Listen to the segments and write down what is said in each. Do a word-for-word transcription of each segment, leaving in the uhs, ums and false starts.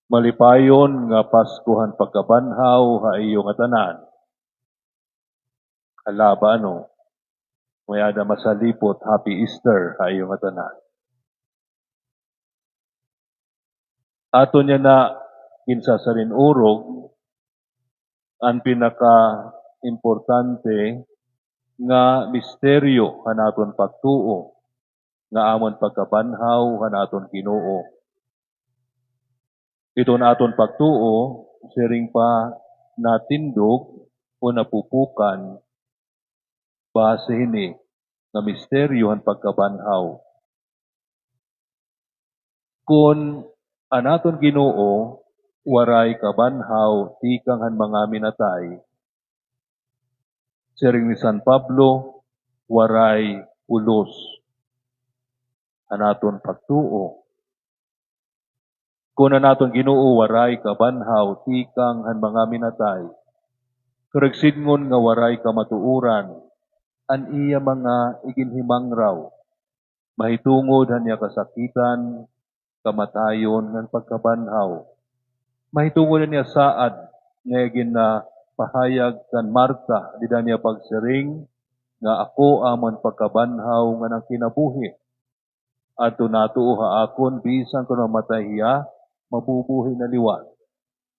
Malipayon nga Pasko han pagkabanhaw ha iyo ngatanan. Hala ba, ano? May-ada masalipot, Happy Easter ha iyo ngatanan. Aton yana ginsasalin-urog an pinakaimportante nga misteryo han aton pagtuo, nga amo an pagkabanhaw han aton Ginoo. Iton aton pagtuo, siring pa, natindog o napupukan base hini nga misteryo han pagkabanhaw. Kon an aton Ginoo waray kabanhaw tikang han mga minatay, siring ni San Pablo, waray pulos an aton pagtuo. Kon an aton Ginoo waray kabanhaw tikang han mga minatay, karuyag sidngon nga waray kamatuoran an iya mga iginhimangraw. Mahitungod han iya kasakitan, kamatayon, ngan pagkabanhaw. Mahitungod han iya saad nga ginapahayag kan Marta dida han iya pagsiring nga, "Ako amo an pagkabanhaw ngan an kinabuhi. Adton natuo ha akon, bisan kon mamatay hiya, mabubuhi na liwat.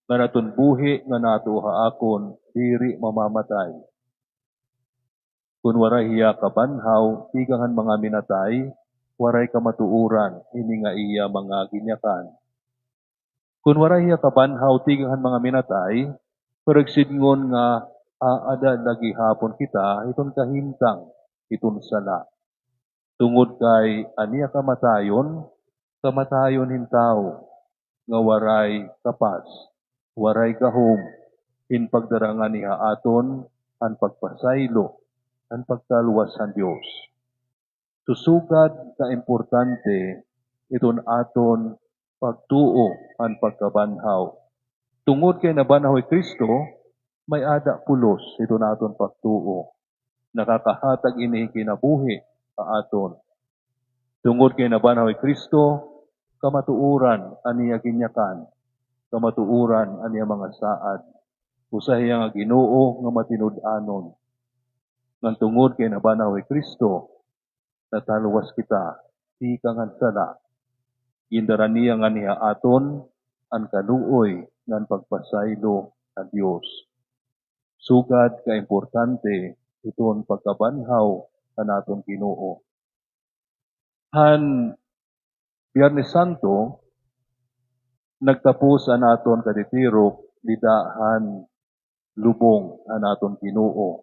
Ngan adton buhi nga natuo ha akon, diri mamamatay." Kon waray hiya kabanhaw tikang han mga minatay, waray kamatuoran ini nga iya mga ginyakan. Kon waray hiya kabanhaw tikang han mga minatay, karuyag sidngon nga aada la gihapon kita hiton kahimtang, hiton sala. Tungod kay an iya kamatayon, kamatayon hin tawo nga waray kapas, waray gahom hin pagdara ngani ha aton han pagpasaylo, han pagtalwas han Dios. Susugad ka importante iton aton pagtuo han pagkabanhaw. Tungod kay nabanhaw hi Cristo, may-ada pulos iton aton pagtuo. Nakakahatag ini hin kinabuhi ha aton. Tungod kay nabanhaw hi Cristo, kamatuoran an iya ginyakan, kamatuoran an iya mga saad. Usa hiya nga Ginoo nga matinud-anon. Ngan tungod kay nabanhaw hi Cristo, natalwas kita tikang han sala. Gindara niya ngani ha aton an kaluoy ngan pagpasaylo han Dios. Sugad ka importante iton pagkabanhaw han aton Ginoo. Han Biyernes Santo, nagtapos an aton katitirok dida han lubong han aton Ginoo.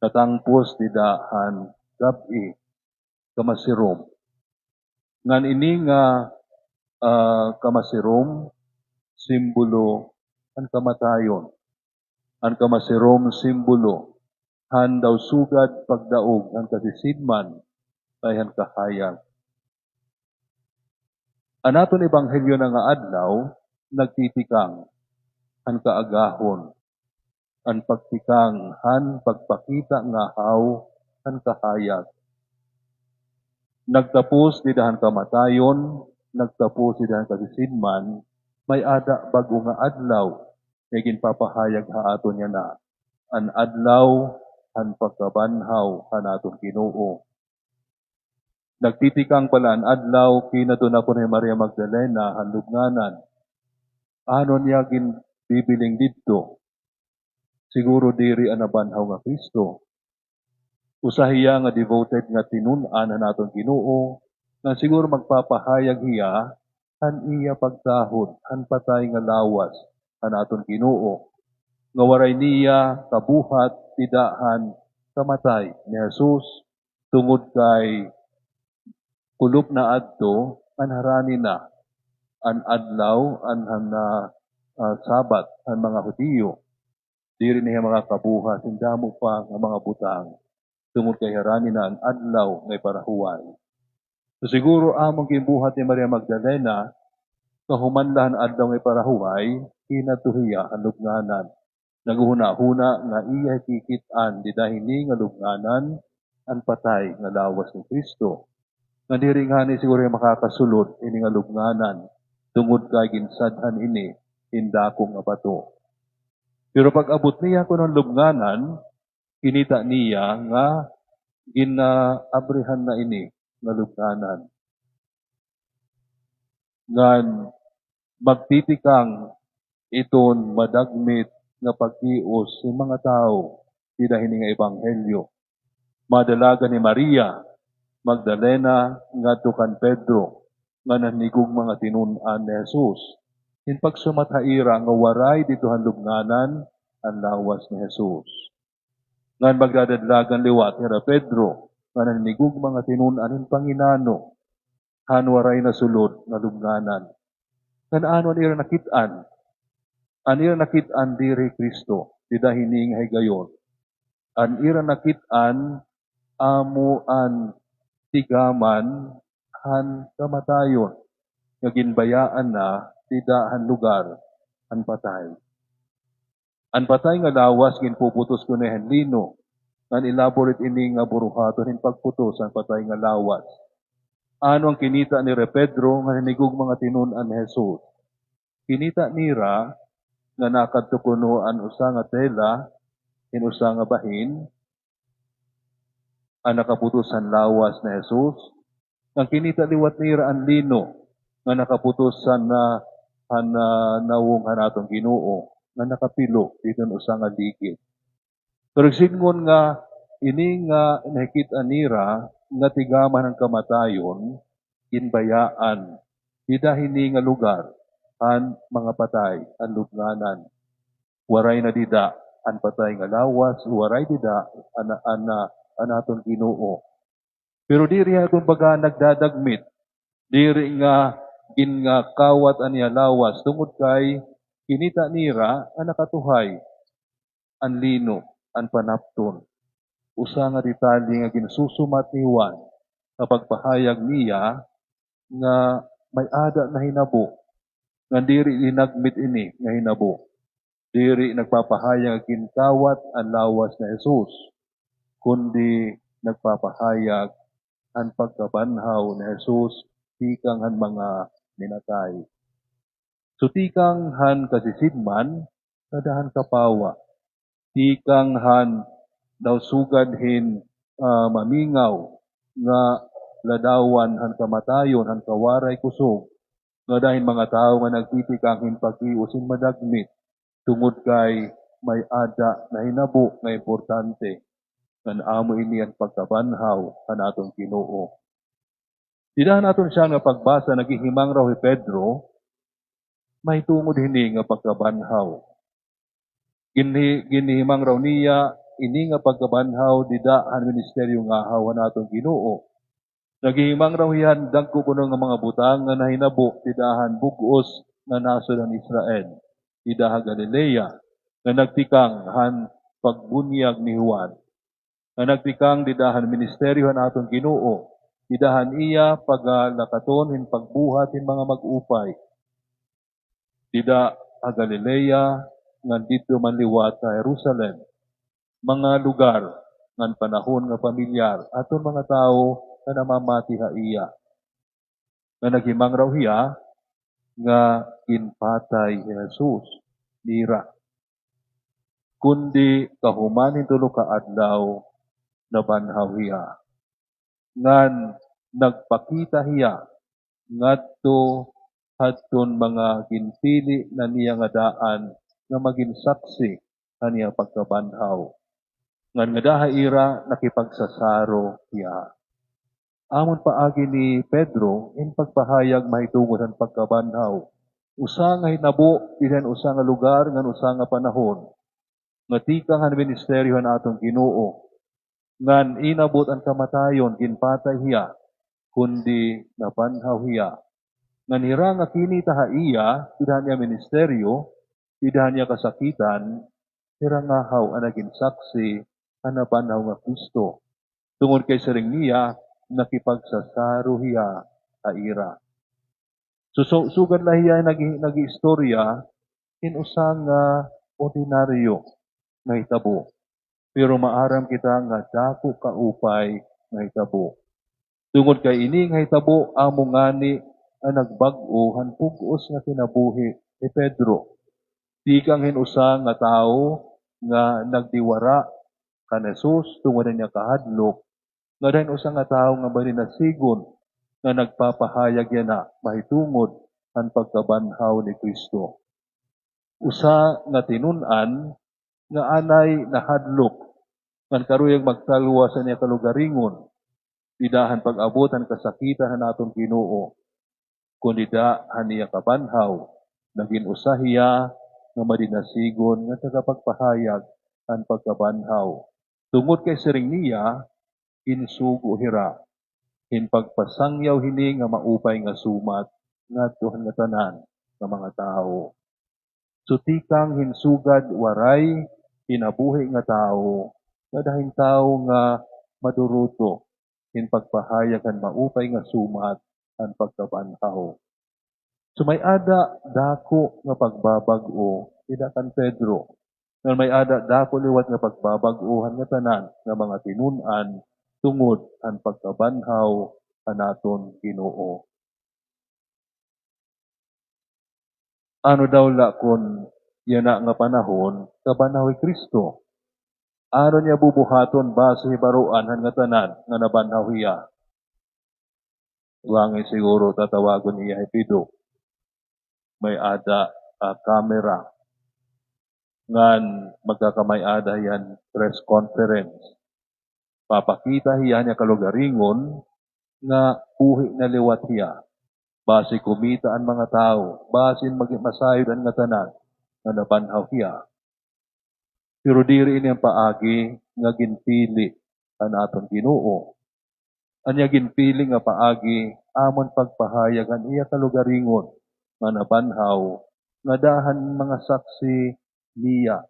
Natangpos dida han gab-i, kamasirom. Ngan ini nga, ah, kamasirom, simbolo han kamatayon. An kamasirom, simbolo han daw sugad pagdaog han kasisidman kay han kahayag. An aton ebanghelyo na nga adlaw nagtitikang han kaagahon, an pagtikang han pagpakita ngahaw han kahayag. Nagtapos dida han kamatayon, nagtapos dida han kasisidman, may-ada bag-o nga adlaw nga ginpapahayag ha aton yana, an adlaw han pagkabanhaw han aton Ginoo. Nagtitikang pa la an adlaw, kinadto na pon hi Maria Magdalena han lubnganan. Ano niya ginbibiling didto? Siguro diri an nabanhaw nga Cristo. Usa hiya nga devoted nga tinun-an han aton Ginoo, nga siguro magpapahayag hiya han iya pagtahod han patay nga lawas han aton Ginoo, nga waray niya kabuhat dida han kamatay ni Jesus, tungod kay kulop na adto an harani na, an adlaw, an, an, ah, ah, Sabat han mga Hudiyo. Diri na hiya makakabuhat hin damo pa nga mga butang, tungod kay harani na an adlaw nga iparahuway. So, siguro amon ginbuhat ni Maria Magdalena, kahuman la han adlaw nga iparahuway, kinadto hiya han lubnganan. Naghunahuna nga iya hikikit-an dida hini nga lubnganan an patay nga lawas ni Cristo. Nga diri ngani siguro hiya makakasulod hini nga lubnganan, tungod kay ginsadhan ini hin dako nga bato. Pero pag-abot niya kuno han lubnganan, kinita niya nga ginaabrihan na ini nga lubnganan. Ngan magtitikang iton madagmit nga paghius hin mga tawo dida hini nga ebanghelyo. Madalagan hi Maria Magdalena ngadto kan Pedro, ngan an higugma nga tinun-an ni Jesus, hin pagsumat ha ira nga waray didto han lubnganan an lawas ni Jesus. Ngan magdadalagan liwat hira Pedro, ngan an higugma nga tinun-an hin panginano, han waray nasulod nga lubnganan. Ngan ano an ira nakit-an? An ira nakit-an diri hi Cristo, dida hini nga higayon. An ira nakit-an amo an tigaman han kamatayon, nga ginbayaan na dida han lugar han patay. An patay nga lawas ginpuputos kuno han lino, ngan elaborate ini nga buruhaton hin pagputos han patay nga lawas. Ano an kinita nira Pedro ngan an higugma nga tinun-an ni Jesus? Kinita nira nga nakadto kuno an usa nga tela hin usa nga bahin, an nakaputos han lawas ni Jesus, ngan kinita liwat nira an lino nga nakaputos han, ah, han, ah, nawong han aton Ginoo, nga nakapilo didto han usa nga ligid. Pero sidngon nga ini nga nakit-an nira nga tigaman han kamatayon, ginbayaan dida hini nga lugar han mga patay, an lubnganan. Waray na dida an patay nga lawas, waray dida an, an, an aton Ginoo. Pero diri ha, kumbaga, nagdadagmit, diri nga ginkawat an iya lawas, tungod kay kinita nira an nakatuhay, an lino, an panapton. Usa nga detalye nga ginsusumat ni Juan nga pagpahayag niya nga may-ada nahinabo, ngan diri dinagmit ini nga hinabo. Diri nagpapahayag nga ginkawat an lawas ni Jesus, kundi nagpapahayag an pagkabanhaw ni Jesus tikang han mga minatay. So, tikang han kasisidman, kada han kapawa. Tikang han daw sugad hin, ah, mamingaw nga ladawan han kamatayon, han kawaray kusog, ngada hin mga tawo nga nagtitikang hin paghius hin madagmit, tungod kay may-ada nahinabo nga importante, ngan amo ini an pagkabanhaw han aton Ginoo. Dida han aton siya nga pagbasa, naghihimangraw hi Pedro mahitungod hini nga pagkabanhaw. Ginhi-, ginhihimangraw niya ini nga pagkabanhaw dida han ministeryo ngahaw han aton Ginoo. Naghihimangraw hiya han dagko kuno nga mga butang nga nahinabo dida han bug-os nga nasod han Israel, dida ha Galilea, nga nagtikang han pagbunyag ni Juan, nga nagtikang dida han ministeryo han aton Ginoo, dida han iya pagalakaton hin pagbuhat hin mga mag-upay dida ha Galilea, ngan didto man liwat ha Jerusalem, mga lugar ngan panahon nga pamilyar aton mga tawo nga namamati ha iya. Nga naghimangraw hiya nga ginpatay hi Jesus nira. Kundi kahuman hin tulo ka adlaw, nabanhaw hiya. Ngan nagpakita hiya ngadto hadton mga ginpili na niya nga daan nga magin saksi han iya pagkabanhaw. Ngan ngada ha ira nakipagsasaro hiya. Amon paagi ni Pedro in pagpahayag mahitungod han pagkabanhaw. Usa nga hinabo dida han usa nga lugar ngan usa nga panahon. Nga tikang han ministeryo han aton Ginoo. Ngan inabot an kamatayon, ginpatay hiya, kundi nabanhaw hiya. Ngan hira nga kinita ha iya, dida han iya ministeryo, dida han iya kasakitan, hira ngahaw an nagin saksi han nabanhaw nga Cristo. Tungod kay siring niya, nakipagsasaro hiya ha ira. So, so, sugad la hiya nag-, nag-iistorya hin usa nga ordinaryo nga hitabo. Pero maaram kita nga dako kaupay nga hitabo. Tungod kay ini nga hitabo amo ngani an nagbag-o han pug-os nga kinabuhi ni Pedro. Tikang hin usa nga tawo nga nagdiwara kan Jesus tungod han iya kahadlok, ngada hin usa nga tawo nga madinasigon nga nagpapahayag yana mahitungod han pagkabanhaw ni Cristo. Usa nga tinun-an nga anay nahadlok ngan karuyag magtalwas han iya kalugaringon dida han pag-abot han kasakitan han aton Ginoo. Kun dida han iya kabanhaw, nagin usa hiya nga madinasigon nga tagapagpahayag han pagkabanhaw. Tungod kay siring niya, ginsugo hira hin pagpasangyaw hini nga maupay nga sumat ngadto han ngatanan nga mga tawo. So, tikang hin sugad waray kinabuhi nga tawo, ngada hin tawo nga maduruto hin pagpahayag han maupay nga sumat han pagkabanhaw. So, may-ada dako nga pagbabag-o dida kan Pedro. Ngan may-ada dako liwat nga pagbabag-o han ngatanan nga mga tinun-an tungod han pagkabanhaw han aton Ginoo. Ano daw la kun yana nga panahon, kabanhaw hi Cristo? Ano niya bubuhaton basi hibaroan han ngatanan nga nabanhaw hiya? Wangin siguro tatawagon niya hi Pido. May-ada, ah, kamera. Ngan magkakamay-ada hiya hin press conference. Papakita hiya han iya kalugaringon nga buhi na liwat hiya. Basi kumita an mga tawo, basi magi-, masayod an ngatanan nga nabanhaw hiya. Pero diri ini an paagi nga ginpili han aton Ginoo. An iya ginpili nga paagi, amo an pagpahayag han iya kalugaringon nga nabanhaw, ngada han mga saksi niya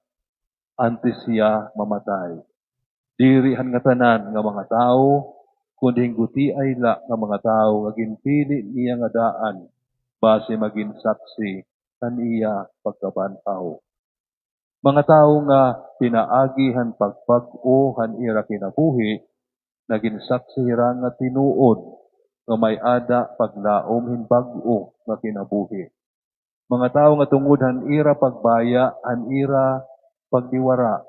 antes hiya mamatay. Diri han ngatanan nga mga tawo, kundi hin gutiay la nga mga tawo nga ginpili niya nga daan basi magin saksi han iya pagkabanhaw. Mga tawo nga pinaagi han pagbag-o han ira kinabuhi, nagin saksi hira nga tinuod nga may-ada paglaom hin bag-o nga kinabuhi. Mga tawo nga tungod han ira pagbaya han ira pagdiwara,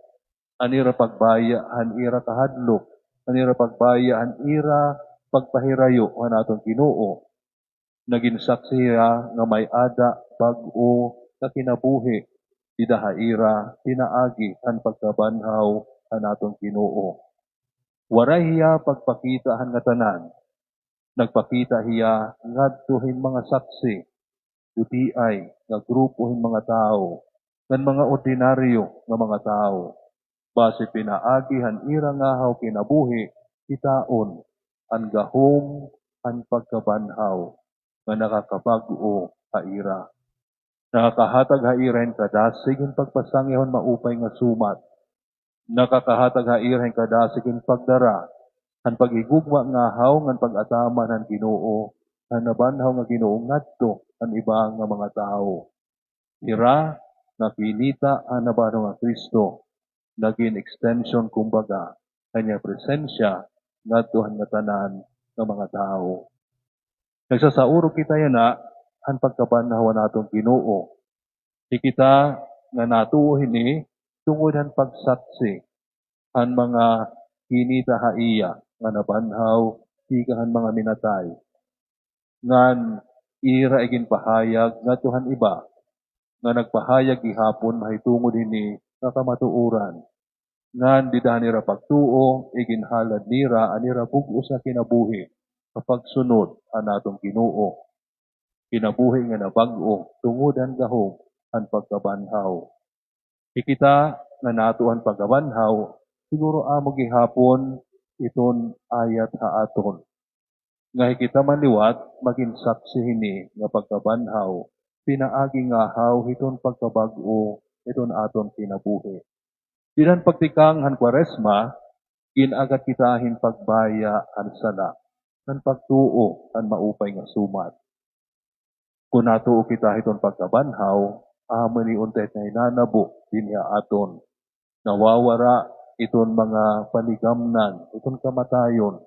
han ira pagbaya han ira kahadlok, han ira pagbaya han ira pagpahirayo han aton Ginoo, nagin saksi hiya nga may-ada bag-o nga kinabuhi dida ha ira pinaagi han pagkabanhaw han aton Ginoo. Waray hiya pagpakita han ngatanan. Nagpakita hiya ngadto hin mga saksi, gutiay nga grupo hin mga tawo, ngan mga ordinaryo nga mga tawo. Basi pinaagi han ira ngahaw kinabuhi, kitaon an gahom han pagkabanhaw nga nakakabag-o ha ira. Nakakahatag ha ira hin kadasig hin pagpasangyaw han maupay nga sumat. Nakakahatag ha ira hin kadasig hin pagdara han paghigugma ngahaw ngan pag-ataman han Ginoo, han nabanhaw nga Ginoo ngadto han iba nga mga tawo. Hira nga kinita han nabanhaw nga Cristo, nagin extension, kumbaga, han iya presensya ngadto han ngatanan nga mga tawo. Nagsasaurog kita yana han pagkabanhaw han aton Ginoo. Hi kita nga natuo hini tungod han pagsaksi han mga kinita ha iya nga nabanhaw tikang han mga minatay, ngan ira iginpahayag ngadto han iba nga nagpahayag gihapon mahitungod hini nga kamatuoran. Ngan dida han ira pagtuo, iginhalad nira an ira bug-os nga kinabuhi ha pagsunod han aton Ginoo. Kinabuhi nga nabag-o tungod han gahom han pagkabanhaw. Hi kita nga natuo han pagkabanhaw, siguro amo gihapon iton ayat ha aton nga hi kita man liwat magin saksi hini nga pagkabanhaw pinaagi ngahaw hiton pagkabag-o hiton aton kinabuhi. Dida han pagtikang han Kwaresma, gin-agad kita hin pagbaya han sala, han pagtuo han maupay nga sumat. Kon natuo kita hiton pagkabanhaw, amo ini unta it nahinanabo dinhi ha aton. Nawawara iton mga panigamnan iton kamatayon.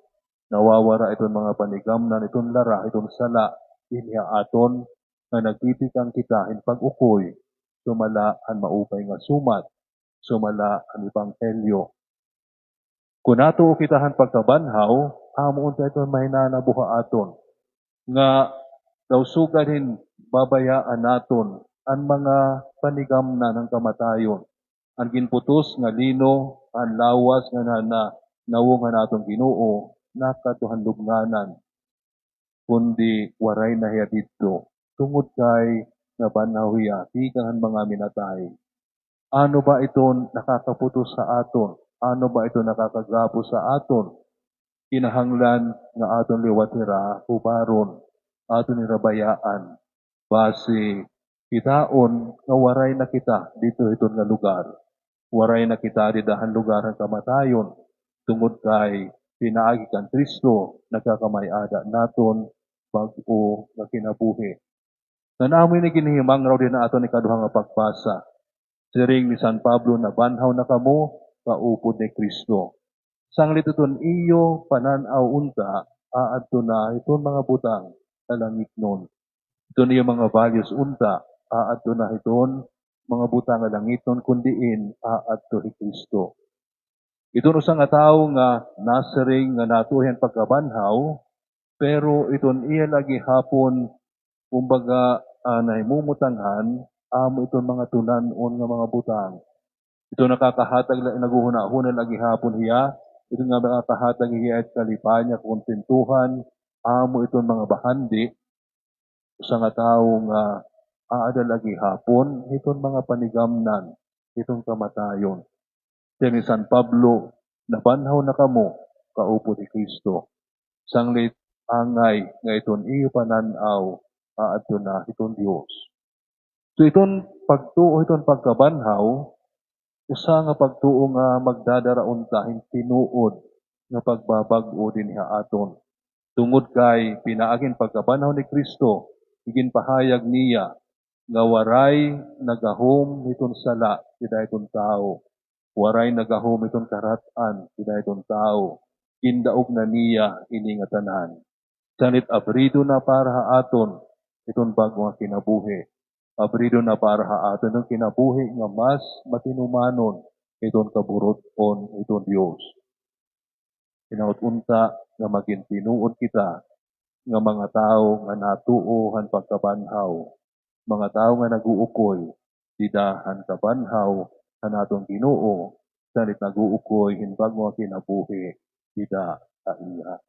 Nawawara iton mga panigamnan iton lara, iton sala. dinhi ha aton nga nagtitikang kita hin pag-ukoy sumala han maupay nga sumat, sumala han ebanghelyo. Kon natuo kita han pagkabanhaw, amo unta iton mahinanabo ha aton nga daw sugad hin babayaan naton an mga panigamnan han kamatayon. An ginputos nga lino han lawas nga na, na, nawong han aton Ginoo, nakadto han lubnganan, kundi waray na hiya didto, tungod kay nabanhaw hiya tikang han mga minatay. Ano ba iton nakakaputos sa aton? Ano ba iton nakakagapos sa aton? Kinahanglan nga aton liwat hira hubaron, aton hira bayaan. Basi kitaon nga waray na kita didto hiton nga lugar. Waray na kita dida han lugar han kamatayon, tungod kay pinaagi kan Cristo nagkakamay-ada naton bag-o nga kinabuhi. Ngan amo ini ginhihimangraw dinhi ha aton ikaduha nga pagbasa. Siring ni San Pablo, "Nabanhaw na kamo kaupod ni Cristo. Sanglit iton iyo panan-aw unta, aadto na hiton mga butang ha langitnon. Iton iyo mga values unta, aadto na hiton mga butang ha langitnon, kun diin aadto hi Cristo." Iton usa nga tawo nga nasiring nga natuo hiya han pagkabanhaw, pero iton iya la gihapon, kumbaga, ah, nahimumutanghan, amo iton mga tunan-on nga mga butang. Iton nakakahatag la, naghuhunahuna la gihapon hiya, iton nga nakakahatag hiya it kalipay niya, kakontentuhan, amo iton mga bahandi, usa nga tawo nga aada la gihapon hiton mga panigamnan hiton kamatayon. Siring ni San Pablo, "Nabanhaw na kamo kaupod hi Cristo. Sanglit angay nga iton iyo panan-aw aadto na hiton Dios." So, iton pagtuo hiton pagkabanhaw, usa nga pagtuo nga magdadara unta hin tinuod nga pagbabag-o dinhi ha aton. Tungod kay pinaagi hin pagkabanhaw ni Cristo, iginpahayag niya nga waray nagahom hiton sala dida hiton tawo. Waray nagahom hiton karat-an dida hiton tawo. Gindaog na niya ini nga tanan. Sanglit abrido na para ha aton iton bag-o nga kinabuhi. Abrido na para ha aton iton kinabuhi nga mas matinumanon iton kaburut-on iton Dios. Hinaot unta nga magin tinuod kita nga mga tawo nga natuo han pagkabanhaw, mga tawo nga nag-uukoy dida han kabanhaw han aton Ginoo, sanglit nag-uukoy hin bag-o nga kinabuhi dida ha iya.